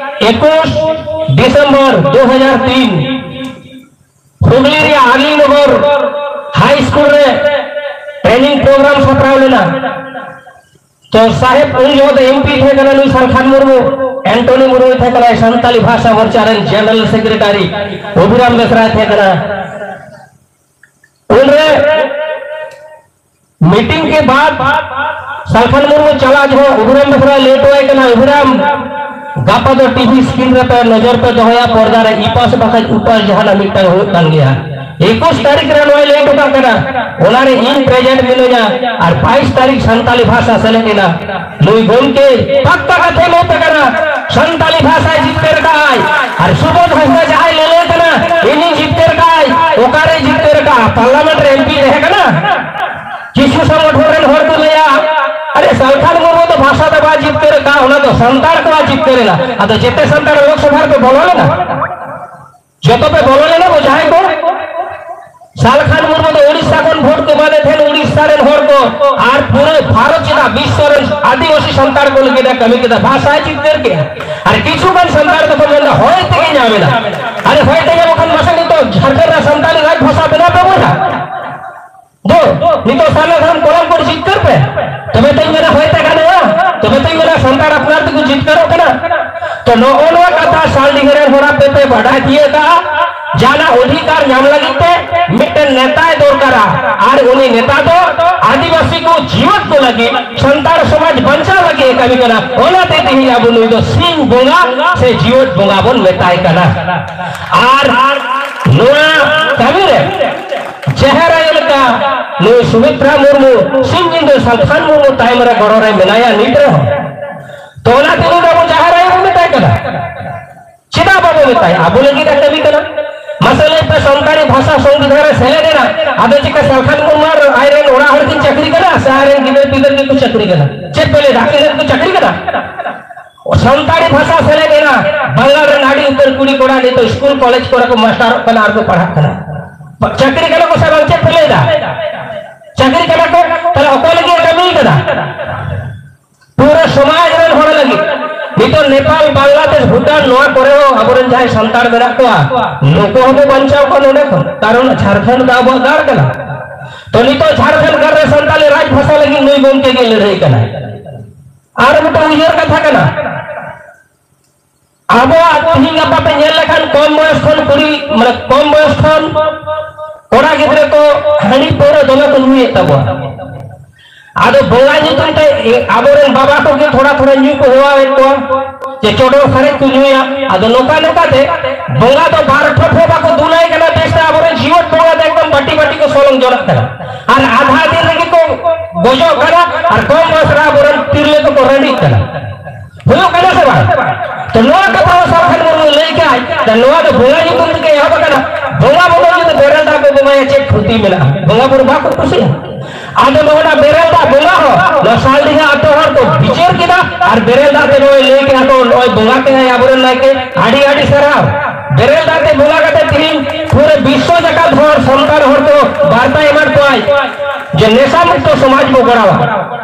ᱮᱠᱩᱥ ᱰᱤᱥᱮᱢᱵᱚᱨ ᱫᱩ ᱦᱟᱡᱟᱨ ᱛᱤᱱ, ᱦᱩᱜᱽᱞᱤ ᱨᱮᱭᱟᱜ ᱟᱞᱤᱱᱚᱜᱚᱨ ᱦᱟᱭ ᱥᱠᱩᱞ ᱨᱮ ᱴᱨᱮᱱᱤᱝ ᱯᱨᱳᱜᱨᱟᱢ ᱥᱟᱯᱲᱟᱣ ᱞᱮᱱᱟ᱾ ᱛᱚ ᱥᱟᱦᱮᱵ ᱩᱱ ᱡᱚᱦᱚᱜ ᱫᱚ ᱮᱢᱯᱤ ᱛᱟᱦᱮᱸ ᱠᱟᱱᱟ ᱱᱩᱭ ᱥᱟᱞᱠᱷᱟᱱ ᱢᱩᱨᱢᱩ, ᱮᱱᱴᱚᱱᱤ ᱢᱩᱨᱢᱩ ᱛᱟᱦᱮᱸ ᱠᱟᱱᱟᱭ ᱥᱟᱱᱛᱟᱞᱤ ᱵᱷᱟᱥᱟ ᱢᱳᱨᱪᱟ ᱨᱮᱱ ᱡᱮᱱᱟᱨᱮᱞ ᱥᱮᱠᱨᱮᱴᱟᱨᱤ, ᱚᱵᱷᱤᱨᱟᱢ ᱵᱮᱥᱨᱟ ᱛᱟᱦᱮᱸ ᱠᱟᱱᱟ᱾ ᱩᱱᱨᱮ ᱢᱤᱴᱤᱝ ᱠᱮ ᱵᱟᱫ ᱥᱟᱞᱠᱷᱟᱱ ᱢᱩᱨᱢᱩ ᱪᱟᱞᱟᱜ ᱡᱚᱦᱚᱜ ᱚᱵᱷᱤᱨᱟᱢ ᱵᱮᱥᱨᱟᱭ ᱞᱟᱹᱭ ᱦᱚᱴᱚᱣᱟᱭ ᱠᱟᱱᱟ, "ᱚᱵᱷᱤᱨᱟᱢ, ᱜᱟᱯᱟ ᱫᱚ ᱴᱤᱵᱷᱤ ᱥᱠᱨᱤᱱ ᱨᱮᱯᱮ ᱱᱚᱡᱚᱨ ᱯᱮ ᱫᱚᱦᱚᱭᱟ, ᱯᱚᱨᱫᱟ ᱨᱮ ᱤᱯᱟᱥ ᱵᱟᱠᱷᱟᱡ ᱩᱯᱟᱥ ᱡᱟᱦᱟᱱᱟᱜ ᱢᱤᱫᱴᱟᱝ ᱦᱩᱭᱩᱜ ᱠᱟᱱ ᱜᱮᱭᱟ᱾" ᱮᱠᱩᱥ ᱛᱟᱹᱨᱤᱠᱷ ᱨᱮ ᱱᱚᱣᱟᱭ ᱞᱟᱹᱭ ᱦᱚᱴᱚ ᱠᱟᱜ ᱠᱟᱱᱟ, ᱚᱱᱟ ᱨᱮ ᱤᱧ ᱯᱨᱮᱡᱮᱱᱴ ᱢᱤᱱᱟᱹᱧᱟ᱾ ᱟᱨ ᱵᱟᱭᱤᱥ ᱛᱟᱹᱨᱤᱠᱷ ᱥᱟᱱᱛᱟᱞᱤ ᱵᱷᱟᱥᱟ ᱥᱮᱞᱮᱫ ᱮᱱᱟ᱾ ᱱᱩᱭ ᱜᱚᱢᱠᱮ ᱯᱟᱠᱠᱟ ᱠᱟᱛᱷᱟᱭ ᱞᱟᱹᱭ ᱟᱯᱮ ᱠᱟᱱᱟ, ᱥᱟᱱᱛᱟᱞᱤ ᱵᱷᱟᱥᱟᱭ ᱡᱤᱛᱠᱟᱹᱨ ᱠᱟᱜᱼᱟᱭ᱾ ᱟᱨ ᱥᱩᱵᱳᱫᱷ ᱦᱟᱸᱥᱫᱟ ᱡᱟᱦᱟᱸᱭ ᱞᱟᱹᱞᱟᱹᱭ ᱠᱟᱱᱟ, ᱤᱧᱤᱧ ᱡᱤᱛᱠᱟᱹᱨ ᱠᱟᱜᱼᱟᱭ, ᱚᱠᱟᱨᱮ ᱡᱤᱛᱠᱟᱹᱨ ᱠᱟᱜᱼᱟ? ᱯᱟᱨᱞᱟᱢᱮᱱᱴ ᱨᱮ ᱮᱢᱯᱤ ᱛᱟᱦᱮᱸ ᱠᱟᱱᱟ᱾ ᱠᱤᱪᱷᱩ ᱥᱚᱝᱜᱚᱴᱷᱚᱱ ᱨᱮᱱ ᱦᱚᱲ ᱠᱚ ᱞᱟᱹᱭᱟ, "ᱟᱨᱮ, ᱥᱟᱞᱠᱷᱟᱱ ᱢᱩᱨᱢᱩ ᱫᱚ ᱵᱷᱟᱥᱟ ᱫᱚ ᱵᱟᱭ ᱡᱤᱛᱠᱟᱹᱨ ᱠᱟᱜᱼᱟ, ᱚᱱᱟ ᱫᱚ ᱥᱟᱱᱛᱟᱲ ᱠᱚᱣᱟᱜ ᱡᱤᱛᱠᱟᱹᱨ ᱮᱱᱟ᱾" ᱟᱫᱚ ᱡᱮᱛᱮ ᱥᱟᱱᱛᱟᱲ ᱞᱳᱠᱥᱚᱵᱷᱟ ᱨᱮᱯᱮ ᱵᱚᱞᱚ ᱞᱮᱱᱟ? ᱡᱚᱛᱚ ᱯᱮ ᱵᱚᱞᱚ ᱞᱮᱱᱟ ᱵᱚ ᱡᱟᱦᱟᱸᱭ ᱠᱚ? ᱥᱟᱞᱠᱷᱟᱱ ᱢᱩᱨᱢᱩ ᱫᱚ ᱩᱲᱤᱥᱥᱟ ᱠᱷᱚᱱ ᱵᱷᱳᱴ ᱠᱚ ᱮᱢᱟᱫᱮ ᱛᱟᱦᱮᱸᱱ, ᱩᱲᱤᱥᱥᱟ ᱨᱮᱱ ᱦᱚᱲ ᱠᱚ, ᱟᱨ ᱯᱩᱨᱟᱹ ᱵᱷᱟᱨᱚᱛ ᱪᱮᱫᱟᱜ ᱵᱤᱥᱥᱚ ᱨᱮᱱ ᱟᱹᱫᱤᱵᱟᱹᱥᱤ ᱥᱟᱱᱛᱟᱲ ᱠᱚ ᱞᱟᱹᱜᱤᱫ ᱮ ᱠᱟᱹᱢᱤ ᱠᱮᱫᱟ, ᱵᱷᱟᱥᱟᱭ ᱡᱤᱛᱠᱟᱹᱨ ᱠᱮᱫᱟ᱾ ᱟᱨ ᱠᱤᱪᱷᱩ ᱜᱟᱱ ᱥᱟᱱᱛᱟᱲ ᱫᱚᱠᱚ ᱢᱮᱱᱫᱟ, "ᱦᱚᱭ ᱛᱮᱜᱮ ᱧᱟᱢ ᱮᱫᱟ᱾" ᱟᱨᱮ, ᱦᱚᱭ ᱛᱮ ᱧᱟᱢ ᱠᱷᱟᱱ ᱢᱟᱥᱮ ᱱᱤᱛᱚᱜ ᱡᱷᱟᱲᱠᱷᱚᱸᱰ ᱨᱮ ᱥᱟᱱᱛᱟᱲᱤ ᱨᱟᱡᱽ ᱵᱷᱟᱥᱟ ᱵᱚᱭᱦᱟ, ᱫᱩ, ᱱᱤᱛᱚᱜ ᱥᱟᱨᱱᱟ ᱫᱷᱚᱨᱚᱢ ᱠᱚᱲᱟᱢ ᱠᱚ ᱡᱤᱛᱠᱟᱹᱨ ᱯᱮ, ᱛᱚᱵᱮ ᱛᱚᱧ ᱢᱮᱱᱟ ᱦᱚᱭ ᱛᱮ ᱜᱟᱱᱚᱜᱼᱟ, ᱛᱚᱵᱮ ᱛᱚᱧ ᱢᱮᱱᱟ ᱥᱟᱱᱛᱟᱲ ᱟᱯᱱᱟᱨ ᱛᱮᱠᱚ ᱡᱤᱛᱠᱟᱹᱨᱚᱜ ᱠᱟᱱᱟ᱾ ᱛᱚ ᱱᱚᱜᱼᱚ ᱱᱚᱣᱟ ᱠᱟᱛᱷᱟ ᱥᱟᱞᱰᱤᱦᱟᱹ ᱨᱮᱱ ᱦᱚᱲ ᱟᱯᱮ ᱯᱮ ᱵᱟᱰᱟᱭ ᱛᱤᱭᱟᱹᱜ ᱠᱟᱜᱼᱟ, ᱡᱟᱦᱟᱱᱟᱜ ᱚᱫᱷᱤᱠᱟᱨ ᱧᱟᱢ ᱞᱟᱹᱜᱤᱫ ᱛᱮ ᱢᱤᱫᱴᱮᱱ ᱱᱮᱛᱟᱭ ᱫᱚᱨᱠᱟᱨᱟ, ᱟᱨ ᱩᱱᱤ ᱱᱮᱛᱟ ᱫᱚ ᱟᱹᱫᱤᱵᱟᱹᱥᱤ ᱠᱚ ᱡᱤᱣᱮᱫ ᱠᱚ ᱞᱟᱹᱜᱤᱫ, ᱥᱟᱱᱛᱟᱲ ᱥᱚᱢᱟᱡᱽ ᱵᱟᱧᱪᱟᱣ ᱞᱟᱹᱜᱤᱫ ᱮ ᱠᱟᱹᱢᱤ ᱠᱟᱱᱟ᱾ ᱚᱱᱟᱛᱮ ᱛᱮᱦᱮᱧ ᱟᱵᱚ ᱱᱩᱭ ᱫᱚ ᱥᱤᱧ ᱵᱚᱸᱜᱟ ᱥᱮ ᱡᱤᱣᱮᱫ ᱵᱚᱸᱜᱟ ᱵᱚᱱ ᱢᱮᱛᱟᱭ ᱠᱟᱱᱟ᱾ ᱟᱨ ᱱᱚᱣᱟ ᱠᱟᱹᱢᱤ ᱨᱮ ᱡᱟᱦᱮᱨ ᱟᱭᱳ ᱞᱮᱠᱟ ᱱᱩᱭ ᱥᱩᱢᱤᱛᱨᱟ ᱢᱩᱨᱢᱩ ᱥᱤᱧ ᱧᱤᱫᱟᱹ ᱥᱟᱞᱠᱷᱟᱱ ᱢᱩᱨᱢᱩ ᱛᱟᱭᱚᱢ ᱨᱮ ᱜᱚᱲᱚ ᱨᱮ ᱢᱮᱱᱟᱭᱟ ᱱᱤᱛ ᱨᱮᱦᱚᱸ᱾ ᱛᱚ ᱚᱱᱟ ᱛᱮᱜᱮ ᱫᱚ ᱟᱵᱚ ᱡᱟᱦᱮᱨ ᱟᱭᱳ ᱵᱚᱱ ᱢᱮᱛᱟᱭ ᱠᱟᱱᱟ᱾ ᱪᱮᱫᱟᱜ ᱵᱟᱵᱚ ᱢᱮᱛᱟᱭᱟ? ᱟᱵᱚ ᱞᱟᱹᱜᱤᱫ ᱮ ᱠᱟᱹᱢᱤ ᱠᱟᱱᱟ᱾ ᱢᱟᱥᱮ ᱞᱟᱹᱭ ᱯᱮ, ᱥᱟᱱᱛᱟᱲᱤ ᱵᱷᱟᱥᱟ ᱥᱚᱝᱵᱤᱫᱷᱟᱱ ᱨᱮ ᱥᱮᱞᱮᱫ ᱮᱱᱟ, ᱟᱫᱚ ᱪᱮᱠᱟ ᱥᱟᱞᱠᱷᱟᱱ ᱢᱩᱨᱢᱩ ᱟᱨ ᱟᱡ ᱨᱮᱱ ᱚᱲᱟᱜ ᱦᱚᱲ ᱠᱤᱱ ᱪᱟᱹᱠᱨᱤ ᱠᱟᱱᱟ ᱥᱮ ᱟᱡ ᱨᱮᱱ ᱜᱤᱫᱟᱹᱨ ᱯᱤᱫᱟᱹᱨ ᱜᱮᱠᱚ ᱪᱟᱹᱠᱨᱤ ᱠᱟᱱᱟ? ᱪᱮᱫ ᱯᱮ ᱞᱟᱹᱭ ᱫᱟ, ᱟᱹᱠᱤᱱ ᱨᱮᱱ ᱠᱚ ᱪᱟᱹᱠᱨᱤ ᱠᱟᱱᱟ? ᱥᱟᱱᱛᱟᱲᱤ ᱵᱷᱟᱥᱟ ᱥᱮᱞᱮᱫ ᱮᱱᱟ, ᱵᱟᱝᱜᱟᱞ ᱨᱮᱱ ᱟᱹᱰᱤ ᱩᱛᱟᱹᱨ ᱠᱩᱲᱤ ᱠᱚᱲᱟ ᱱᱤᱛᱚᱜ ᱥᱠᱩᱞ ᱠᱚᱞᱮᱡᱽ ᱠᱚᱨᱮ ᱠᱚ ᱢᱟᱥᱴᱟᱨᱚᱜ ᱠᱟᱱᱟ ᱟᱨ ᱠᱚ ᱯᱟᱲᱦᱟᱜ ᱠᱟᱱᱟ᱾ ᱪᱟᱹᱠᱨᱤ ᱠᱟᱱᱟ ᱠᱚ ᱥᱮ ᱵᱟᱝ, ᱪᱮᱫ ᱯᱮ ᱞᱟᱹᱭ ᱫᱟ? ᱪᱟᱹᱠᱨᱤ ᱠᱟᱱᱟ ᱠᱚ, ᱛᱟᱦᱞᱮ ᱚᱠᱚᱭ ᱞᱟᱹᱜᱤᱫ ᱮ ᱠᱟᱹᱢᱤ ᱠᱟᱫᱟ? ᱯᱩᱨᱟᱹ ᱥᱚᱢᱟᱡᱽ ᱨᱮᱱ ᱦᱚᱲ ᱞᱟᱹᱜᱤᱫ᱾ ᱱᱤᱛᱚᱜ ᱱᱮᱯᱟᱞ, ᱵᱟᱝᱞᱟᱫᱮᱥ, ᱵᱷᱩᱴᱟᱱ, ᱱᱚᱣᱟ ᱠᱚᱨᱮ ᱦᱚᱸ ᱟᱵᱚᱨᱮᱱ ᱡᱟᱦᱟᱸᱭ ᱥᱟᱱᱛᱟᱲ ᱢᱮᱱᱟᱜ ᱠᱚᱣᱟ, ᱱᱩᱠᱩ ᱦᱚᱸᱵᱚ ᱵᱟᱧᱪᱟᱣ ᱠᱚᱣᱟ ᱱᱚᱰᱮ ᱠᱷᱚᱱ, ᱠᱟᱨᱚᱱ ᱡᱷᱟᱲᱠᱷᱚᱸᱰ ᱫᱚ ᱟᱵᱚᱣᱟᱜ ᱜᱟᱲ ᱠᱟᱱᱟ᱾ ᱛᱚ ᱱᱤᱛᱚᱜ ᱡᱷᱟᱲᱠᱷᱚᱸᱰ ᱜᱟᱲ ᱨᱮ ᱥᱟᱱᱛᱟᱲᱤ ᱨᱟᱡᱽ ᱵᱷᱟᱥᱟ ᱞᱟᱹᱜᱤᱫ ᱱᱩᱭ ᱜᱚᱢᱠᱮ ᱜᱮ ᱞᱟᱹᱲᱦᱟᱹᱭ ᱠᱟᱱᱟ᱾ ᱟᱨ ᱢᱤᱫᱴᱟᱝ ᱩᱭᱦᱟᱹᱨ ᱠᱟᱛᱷᱟ ᱠᱟᱱᱟ, ᱟᱵᱚᱣᱟᱜ ᱛᱤᱦᱤᱧ ᱜᱟᱯᱟ ᱯᱮ ᱧᱮᱞ ᱞᱮᱠᱷᱟᱱ ᱠᱚᱢ ᱵᱚᱭᱚᱥ ᱠᱷᱚᱱ ᱠᱩᱲᱤ, ᱢᱟᱱᱮ ᱠᱚᱢ ᱵᱚᱭᱚᱥ ᱠᱷᱚᱱ ᱠᱚᱲᱟ ᱜᱤᱫᱽᱨᱟᱹ ᱠᱚ ᱦᱟᱺᱰᱤ ᱯᱟᱹᱣᱨᱟᱹ ᱫᱚᱢᱮ ᱠᱚ ᱧᱩᱭᱮᱫ ᱛᱟᱵᱚᱱᱟ᱾ ᱟᱫᱚ ᱵᱚᱸᱜᱟ ᱧᱩᱛᱩᱢ ᱛᱮ ᱟᱵᱚᱨᱮᱱ ᱵᱟᱵᱟ ᱠᱚᱜᱮ ᱛᱷᱚᱲᱟ ᱛᱷᱚᱲᱟ ᱧᱩ ᱠᱚ ᱦᱮᱣᱟᱣᱮᱫ ᱠᱚᱣᱟ, ᱡᱮ ᱪᱚᱰᱚᱨ ᱥᱟᱨᱮᱡ ᱠᱚ ᱧᱩᱭᱟ᱾ ᱟᱫᱚ ᱱᱚᱝᱠᱟ ᱱᱚᱝᱠᱟ ᱛᱮ ᱵᱚᱸᱜᱟ ᱫᱚ ᱵᱟᱨ ᱴᱷᱚᱯ ᱦᱚᱸ ᱵᱟᱠᱚ ᱫᱩᱞᱟᱭ ᱠᱟᱱᱟ ᱵᱮᱥ ᱛᱮ, ᱟᱵᱚᱨᱮᱱ ᱡᱤᱣᱮᱫ ᱵᱚᱸᱜᱟ ᱫᱚ ᱮᱠᱫᱚᱢ ᱵᱟᱹᱴᱤ ᱵᱟᱹᱴᱤ ᱠᱚ ᱥᱚᱞᱚᱝ ᱡᱚᱱᱟᱜ ᱠᱟᱱᱟ᱾ ᱟᱨ ᱟᱫᱷᱟ ᱫᱤᱱ ᱨᱮᱜᱮ ᱠᱚ ᱜᱚᱡᱚᱜ ᱠᱟᱱᱟ᱾ ᱟᱨ ᱠᱚᱢ ᱵᱚᱭᱚᱥ ᱨᱮ ᱟᱵᱚᱨᱮᱱ ᱛᱤᱨᱞᱟᱹ ᱠᱚᱠᱚ ᱨᱟᱺᱰᱤᱜ ᱠᱟᱱᱟ᱾ ᱦᱩᱭᱩᱜ ᱠᱟᱱᱟ ᱥᱮ ᱵᱟᱝ? ᱛᱚ ᱱᱚᱣᱟ ᱠᱟᱛᱷᱟ ᱦᱚᱸ ᱥᱟᱞᱠᱷᱟᱱ ᱢᱩᱨᱢᱩ ᱞᱟᱹᱭ ᱠᱟᱜᱼᱟᱭ, ᱛᱚ ᱱᱚᱣᱟ ᱫᱚ ᱵᱚᱸᱜᱟ ᱧᱩᱛᱩᱢ ᱛᱮᱜᱮ ᱮᱦᱚᱵ ᱟᱠᱟᱱᱟ᱾ ᱵᱚᱸᱜᱟ ᱵᱩᱨᱩ ᱡᱩᱫᱤ ᱵᱮᱨᱮᱞ ᱫᱟᱜ ᱠᱚ ᱵᱚᱸᱜᱟᱭᱟ, ᱪᱮᱫ ᱠᱷᱚᱛᱤ ᱢᱮᱱᱟᱜᱼᱟ? ᱵᱚᱸᱜᱟ ᱵᱩᱨᱩ ᱵᱟᱠᱚ ᱠᱩᱥᱤᱜᱼᱟ᱾ ᱟᱫᱚ ᱱᱚᱜᱼᱚ ᱱᱟ ᱵᱮᱨᱮᱞ ᱫᱟᱜ ᱵᱚᱸᱜᱟ ᱦᱚᱸ ᱱᱚᱣᱟ ᱥᱟᱞᱰᱤᱦᱟ ᱟᱛᱳ ᱦᱚᱲ ᱠᱚ ᱵᱤᱪᱟᱹᱨ ᱠᱮᱫᱟ, ᱟᱨ ᱵᱮᱨᱮᱞ ᱫᱟᱜ ᱛᱮ ᱱᱚᱜᱼᱚᱭ ᱞᱟᱹᱭ ᱠᱮᱫᱟ ᱠᱚ, ᱱᱚᱜᱼᱚᱭ ᱵᱚᱸᱜᱟ ᱠᱮᱫᱟᱭ ᱟᱵᱚᱨᱮᱱ ᱱᱟᱭᱠᱮ, ᱟᱹᱰᱤ ᱟᱹᱰᱤ ᱥᱟᱨᱦᱟᱣ᱾ ᱵᱮᱨᱮᱞ ᱫᱟᱜ ᱛᱮ ᱵᱚᱸᱜᱟ ᱠᱟᱛᱮ ᱛᱤᱦᱤᱧ ᱯᱩᱨᱟᱹ ᱵᱤᱥᱥᱚ ᱡᱟᱠᱟᱛ ᱦᱚᱲ ᱥᱟᱱᱛᱟᱲ ᱦᱚᱲ ᱠᱚ ᱵᱟᱨᱛᱟ ᱮᱢᱟᱫ ᱠᱚᱣᱟᱭ ᱡᱮ ᱱᱮᱥᱟ ᱢᱩᱠᱛᱚ ᱥᱚᱢᱟᱡᱽ ᱵᱚ ᱜᱚᱲᱟᱣᱟ᱾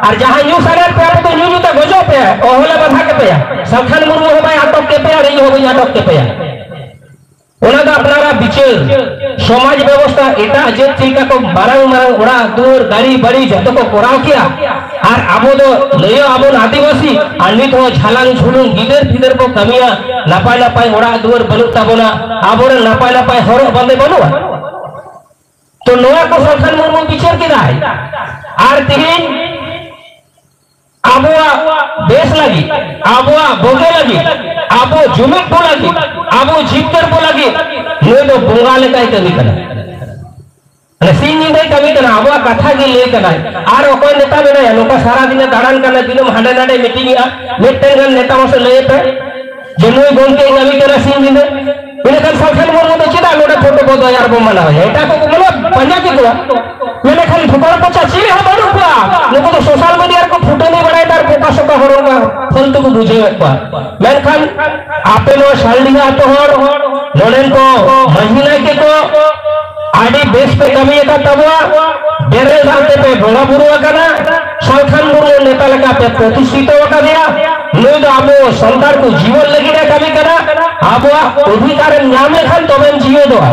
ᱟᱨ ᱡᱟᱦᱟᱸ ᱧᱩ ᱥᱟᱱᱟᱭᱮᱫ ᱯᱮ ᱟᱯᱮ ᱫᱚ ᱧᱩ ᱧᱩ ᱛᱮ ᱜᱚᱡᱚᱜ ᱯᱮ, ᱚᱦᱚᱞᱮ ᱵᱟᱫᱷᱟ ᱠᱮᱯᱮᱭᱟ᱾ ᱥᱟᱞᱠᱷᱟᱱ ᱢᱩᱨᱢᱩ ᱦᱚᱸ ᱵᱟᱭ ᱟᱴᱚᱠ ᱠᱮᱯᱮᱭᱟ ᱟᱨ ᱤᱧ ᱦᱚᱸ ᱵᱟᱹᱧ ᱟᱴᱚᱠ ᱠᱮᱯᱮᱭᱟ᱾ ᱚᱱᱟ ᱫᱚ ᱟᱯᱱᱟᱨᱟᱜ ᱵᱤᱪᱟᱹᱨ᱾ ᱥᱚᱢᱟᱡᱽ ᱵᱮᱵᱚᱥᱛᱷᱟ ᱮᱴᱟᱜ ᱡᱟᱹᱛ ᱪᱮᱫ ᱞᱮᱠᱟ ᱠᱚ ᱢᱟᱨᱟᱝ ᱢᱟᱨᱟᱝ ᱚᱲᱟᱜ ᱫᱩᱣᱟᱹᱨ, ᱜᱟᱹᱲᱤ ᱵᱟᱹᱲᱤ ᱡᱚᱛᱚ ᱠᱚ ᱠᱚᱨᱟᱣ ᱠᱮᱜᱼᱟ, ᱟᱨ ᱟᱵᱚ ᱫᱚ ᱞᱟᱹᱭᱚᱜ ᱟᱵᱚᱱ ᱟᱹᱫᱤᱵᱟᱹᱥᱤ, ᱟᱨ ᱱᱤᱛ ᱦᱚᱸ ᱡᱷᱟᱞᱟᱝ ᱡᱷᱩᱞᱩᱝ ᱜᱤᱫᱟᱹᱨ ᱯᱤᱫᱟᱹᱨ ᱵᱚ ᱠᱟᱹᱢᱤᱭᱟ, ᱱᱟᱯᱟᱭ ᱱᱟᱯᱟᱭ ᱚᱲᱟᱜ ᱫᱩᱣᱟᱹᱨ ᱵᱟᱹᱱᱩᱜ ᱛᱟᱵᱚᱱᱟ, ᱟᱵᱚᱨᱮᱱ ᱱᱟᱯᱟᱭ ᱱᱟᱯᱟᱭ ᱦᱚᱨᱚᱜ ᱵᱟᱸᱫᱮ ᱵᱟᱹᱱᱩᱜᱼᱟ᱾ ᱛᱚ ᱱᱚᱣᱟ ᱠᱚ ᱥᱟᱞᱠᱷᱟᱱ ᱢᱩᱨᱢᱩ ᱵᱤᱪᱟᱹᱨ ᱠᱮᱫᱟᱭ, ᱟᱨ ᱛᱮᱦᱮᱧ ᱟᱵᱚᱣᱟᱜ ᱵᱮᱥ ᱞᱟᱹᱜᱤᱫ, ᱟᱵᱚᱣᱟᱜ ᱵᱩᱜᱤ ᱞᱟᱹᱜᱤᱫ, ᱟᱵᱚ ᱡᱩᱢᱤᱫ ᱠᱚ ᱞᱟᱹᱜᱤᱫ, ᱟᱵᱚ ᱡᱤᱛᱠᱟᱹᱨ ᱠᱚ ᱞᱟᱹᱜᱤᱫ ᱱᱩᱭ ᱫᱚ ᱵᱚᱸᱜᱟ ᱞᱮᱠᱟᱭ ᱠᱟᱹᱢᱤ ᱠᱟᱱᱟ᱾ ᱢᱟᱱᱮ ᱥᱤᱧ ᱧᱤᱫᱟᱹᱭ ᱠᱟᱹᱢᱤ ᱠᱟᱱᱟ, ᱟᱵᱚᱣᱟᱜ ᱠᱟᱛᱷᱟ ᱜᱮ ᱞᱟᱹᱭ ᱠᱟᱱᱟᱭ᱾ ᱟᱨ ᱚᱠᱚᱭ ᱱᱮᱛᱟ ᱢᱮᱱᱟᱭᱟ ᱱᱚᱝᱠᱟ ᱥᱟᱨᱟ ᱫᱤᱱᱮ ᱫᱟᱬᱟᱱ ᱠᱟᱱᱟ, ᱫᱤᱱᱟᱹᱢ ᱦᱟᱸᱰᱮ ᱱᱟᱰᱮ ᱢᱤᱴᱤᱝ ᱮᱜᱼᱟ? ᱢᱤᱫᱴᱮᱱ ᱜᱟᱱ ᱱᱮᱛᱟ ᱢᱟᱥᱮ ᱞᱟᱹᱭ ᱯᱮ ᱡᱮ ᱱᱩᱭ ᱜᱚᱢᱠᱮ ᱠᱟᱹᱢᱤ ᱠᱟᱱᱟ ᱥᱤᱧ ᱧᱤᱫᱟᱹ᱾ ᱤᱱᱟᱹᱠᱷᱟᱱ ᱥᱟᱞᱠᱷᱟᱱ ᱢᱩᱨᱢᱩ ᱫᱚ ᱪᱮᱫᱟᱜ ᱱᱚᱰᱮ ᱯᱷᱳᱴᱳ ᱵᱚ ᱫᱚᱦᱚᱭᱟ ᱟᱨ ᱵᱚ ᱢᱟᱱᱟᱣᱮᱭᱟ? ᱮᱴᱟᱜ ᱠᱚᱠᱚ ᱢᱟᱱᱟᱣ ᱯᱟᱸᱡᱟ ᱠᱮᱠᱚᱣᱟ, ᱢᱮᱱᱠᱷᱟᱱ ᱵᱷᱩᱠᱟᱲ ᱯᱚᱪᱟ ᱪᱤᱞᱤ ᱦᱚᱸ ᱵᱟᱹᱱᱩᱜ ᱠᱚᱣᱟ᱾ ᱱᱩᱠᱩ ᱫᱚ ᱥᱳᱥᱟᱞ ᱢᱤᱰᱤᱭᱟ ᱨᱮᱠᱚ ᱯᱷᱩᱴᱟᱹᱱᱤ ᱵᱟᱲᱟᱭᱮᱫᱟ ᱟᱨ ᱵᱚᱠᱟ ᱥᱚᱠᱟ ᱦᱚᱲ ᱚᱱᱠᱟ ᱯᱷᱟᱹᱞᱛᱩ ᱠᱚ ᱵᱩᱡᱷᱟᱹᱣᱮᱫ ᱠᱚᱣᱟ᱾ ᱢᱮᱱᱠᱷᱟᱱ ᱟᱯᱮ ᱱᱚᱣᱟ ᱥᱟᱞᱰᱤᱦᱟ ᱟᱹᱛᱩ ᱦᱚᱲ, ᱱᱚᱰᱮᱱ ᱠᱚ ᱢᱟᱹᱡᱷᱤ ᱱᱟᱭᱠᱮ ᱠᱚ, ᱟᱹᱰᱤ ᱵᱮᱥ ᱯᱮ ᱠᱟᱹᱢᱤ ᱟᱠᱟᱫ ᱛᱟᱵᱚᱣᱟ᱾ ᱵᱮᱨᱮᱞ ᱫᱟᱜ ᱛᱮᱯᱮ ᱵᱚᱸᱜᱟ ᱵᱩᱨᱩ ᱟᱠᱟᱱᱟ᱾ ᱥᱟᱞᱠᱷᱟᱱ ᱢᱩᱨᱢᱩ ᱱᱮᱛᱟ ᱞᱮᱠᱟ ᱯᱮ ᱯᱨᱚᱛᱤᱥᱴᱷᱤᱛᱚ ᱟᱠᱟᱫᱮᱭᱟ᱾ ᱱᱩᱭ ᱫᱚ ᱟᱵᱚ ᱥᱟᱱᱛᱟᱲ ᱠᱚ ᱡᱤᱭᱚᱱ ᱞᱟᱹᱜᱤᱫ ᱮ ᱠᱟᱹᱢᱤ ᱠᱟᱱᱟ᱾ ᱟᱵᱚᱣᱟᱜ ᱚᱫᱷᱤᱠᱟᱨᱮᱢ ᱧᱟᱢ ᱞᱮᱠᱷᱟᱱ ᱛᱚᱵᱮᱢ ᱡᱤᱣᱮᱫᱚᱜᱼᱟ᱾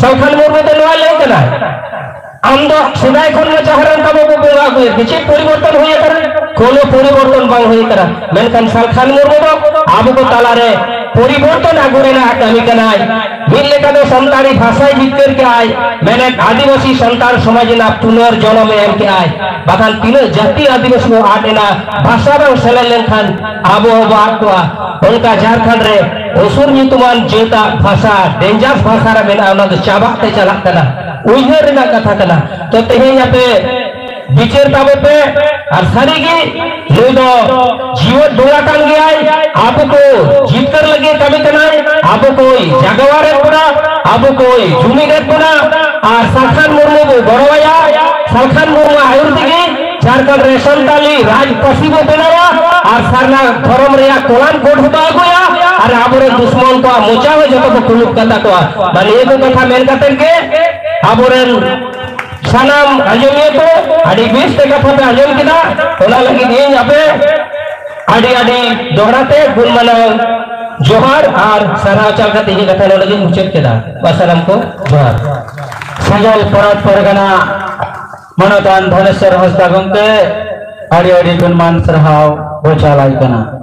ᱥᱟᱞᱠᱷᱟᱱ ᱢᱩᱨᱢᱩ ᱫᱚ ᱱᱚᱣᱟ ᱞᱟᱹᱭ ᱠᱟᱱᱟ, ᱟᱢ ᱫᱚ ᱥᱮᱫᱟᱭ ᱠᱷᱚᱱ ᱢᱟ ᱡᱟᱦᱟᱸ ᱨᱮ ᱚᱱᱠᱟ ᱵᱟᱵᱚ ᱵᱚᱸᱜᱟ ᱟᱹᱜᱩᱭᱮᱫ ᱜᱮ, ᱪᱮᱫ ᱯᱚᱨᱤᱵᱚᱨᱛᱚᱱ ᱦᱩᱭ ᱟᱠᱟᱱᱟ? ᱠᱳᱱᱳ ᱯᱚᱨᱤᱵᱚᱨᱛᱚᱱ ᱵᱟᱝ ᱦᱩᱭ ᱟᱠᱟᱱᱟ᱾ ᱢᱮᱱᱠᱷᱟᱱ ᱥᱟᱞᱠᱷᱟᱱ ᱢᱩᱨᱢᱩ ᱫᱚ ᱟᱵᱚ ᱠᱚ ᱛᱟᱞᱟᱨᱮ ᱯᱚᱨᱤᱵᱚᱨᱛᱚᱱ ᱟᱹᱜᱩ ᱨᱮᱱᱟᱜ ᱠᱟᱹᱢᱤ ᱠᱟᱱᱟᱭ᱾ ᱢᱤᱫ ᱞᱮᱠᱟ ᱫᱚ ᱥᱟᱱᱛᱟᱲᱤ ᱵᱷᱟᱥᱟᱭ ᱡᱤᱛᱠᱟᱹᱨ ᱠᱮᱜᱼᱟᱭ, ᱢᱮᱱᱮᱫ ᱟᱹᱫᱤᱵᱟᱹᱥᱤ ᱥᱟᱱᱛᱟᱲ ᱥᱚᱢᱟᱡᱽ ᱨᱮᱱᱟᱜ ᱯᱩᱱᱚᱨ ᱡᱚᱱᱚᱢ ᱮ ᱮᱢ ᱠᱮᱜᱼᱟᱭ᱾ ᱵᱟᱠᱷᱟᱱ ᱛᱤᱱᱟᱹᱜ ᱡᱟᱹᱛᱤ ᱟᱹᱫᱤᱵᱟᱹᱥᱤ ᱵᱚ ᱟᱫ ᱮᱱᱟ, ᱵᱷᱟᱥᱟ ᱵᱟᱝ ᱥᱮᱞᱮᱫ ᱞᱮᱱᱠᱷᱟᱱ ᱟᱵᱚ ᱦᱚᱸᱵᱚ ᱟᱫ ᱠᱚᱜᱼᱟ᱾ ᱚᱱᱠᱟ ᱡᱷᱟᱲᱠᱷᱚᱸᱰ ᱨᱮ ᱚᱥᱩᱨ ᱧᱩᱛᱩᱢᱟᱱ ᱡᱟᱹᱛᱟᱜ ᱵᱷᱟᱥᱟ ᱰᱮᱧᱡᱟᱨ ᱵᱷᱟᱥᱟ ᱨᱮ ᱢᱮᱱᱟᱜᱼᱟ, ᱚᱱᱟ ᱫᱚ ᱪᱟᱵᱟᱜ ᱛᱮ ᱪᱟᱞᱟᱜ ᱠᱟᱱᱟ᱾ ᱩᱭᱦᱟᱹᱨ ᱨᱮᱱᱟᱜ ᱠᱟᱛᱷᱟ ᱠᱟᱱᱟ᱾ ᱛᱚ ᱛᱮᱦᱮᱧ ᱟᱯᱮ ᱵᱤᱪᱟᱹᱨ ᱛᱟᱵᱚ ᱯᱮ, ᱟᱨ ᱥᱟᱹᱨᱤᱜᱮ ᱱᱩᱭ ᱫᱚ ᱡᱤᱣᱮᱫ ᱵᱚᱸᱜᱟ ᱠᱟᱱ ᱜᱮᱭᱟᱭ᱾ ᱟᱵᱚ ᱠᱚ ᱡᱤᱛᱠᱟᱹᱨ ᱞᱟᱹᱜᱤᱫ ᱠᱟᱹᱢᱤ ᱠᱟᱱᱟᱭ, ᱟᱵᱚ ᱠᱚᱭ ᱡᱟᱜᱟᱣᱟᱨᱮᱫ ᱵᱚᱱᱟ, ᱟᱵᱚ ᱠᱚᱭ ᱡᱩᱢᱤᱫᱮᱫ ᱵᱚᱱᱟ᱾ ᱟᱨ ᱥᱟᱞᱠᱷᱟᱱ ᱢᱩᱨᱢᱩ ᱵᱚ ᱜᱚᱲᱚᱣᱟᱭᱟ᱾ ᱥᱟᱞᱠᱷᱟᱱ ᱢᱩᱨᱢᱩ ᱟᱹᱭᱩᱨ ᱛᱮᱜᱮ ᱡᱷᱟᱲᱠᱷᱚᱸᱰ ᱨᱮ ᱥᱟᱱᱛᱟᱞᱤ ᱨᱟᱡᱽ ᱯᱟᱹᱨᱥᱤ ᱵᱚ ᱵᱮᱱᱟᱣᱟ ᱟᱨ ᱥᱟᱨᱱᱟ ᱫᱷᱚᱨᱚᱢ ᱨᱮᱭᱟᱜ ᱠᱚᱞᱟᱢ ᱠᱳᱰ ᱦᱚᱸᱵᱚ ᱟᱹᱜᱩᱭᱟ ᱟᱨ ᱟᱵᱚᱨᱮᱱ ᱫᱩᱥᱢᱚᱱ ᱠᱚᱣᱟᱜ ᱢᱚᱪᱟ ᱦᱚᱸ ᱡᱚᱛᱚ ᱵᱚ ᱠᱩᱞᱩᱯ ᱠᱟᱛᱟ ᱠᱚᱣᱟ᱾ ᱢᱟ ᱱᱤᱭᱟᱹ ᱠᱚ ᱠᱟᱛᱷᱟ ᱢᱮᱱ ᱠᱟᱛᱮᱫ ᱜᱮ ᱟᱵᱚᱨᱮᱱ ᱥᱟᱱᱟᱢ ᱟᱸᱡᱚᱢᱤᱭᱟᱹ ᱠᱚ ᱟᱹᱰᱤ ᱵᱮᱥ ᱛᱮ ᱠᱟᱛᱷᱟ ᱯᱮ ᱟᱸᱡᱚᱢ ᱠᱮᱫᱟ, ᱚᱱᱟ ᱞᱟᱹᱜᱤᱫ ᱤᱧ ᱟᱯᱮ ᱟᱹᱰᱤ ᱟᱹᱰᱤ ᱫᱚᱦᱲᱟ ᱛᱮ ᱜᱩᱱ ᱢᱟᱱᱟᱣ ᱡᱚᱦᱟᱨ ᱟᱨ ᱥᱟᱨᱦᱟᱣ ᱪᱟᱞ ᱠᱟᱛᱮ ᱤᱧᱟᱹᱜ ᱠᱟᱛᱷᱟ ᱱᱚᱰᱮ ᱜᱤᱧ ᱢᱩᱪᱟᱹᱫ ᱠᱮᱫᱟ᱾ ᱵᱟ ᱥᱟᱱᱟᱢ ᱠᱚ ᱡᱚᱦᱟᱨ᱾ ᱥᱮᱸᱜᱮᱞ ᱯᱚᱱᱚᱛ ᱯᱟᱨᱜᱟᱱᱟ ᱢᱟᱱᱚᱛᱟᱱ ᱫᱷᱚᱱᱮᱥᱣᱚᱨ ᱦᱟᱸᱥᱫᱟ ᱜᱚᱢᱠᱮ, ᱟᱹᱰᱤ ᱟᱹᱰᱤ ᱜᱩᱱᱢᱟᱱ ᱥᱟᱨᱦᱟᱣ ᱵᱚ ᱪᱟᱞᱟᱭ ᱠᱟᱱᱟ᱾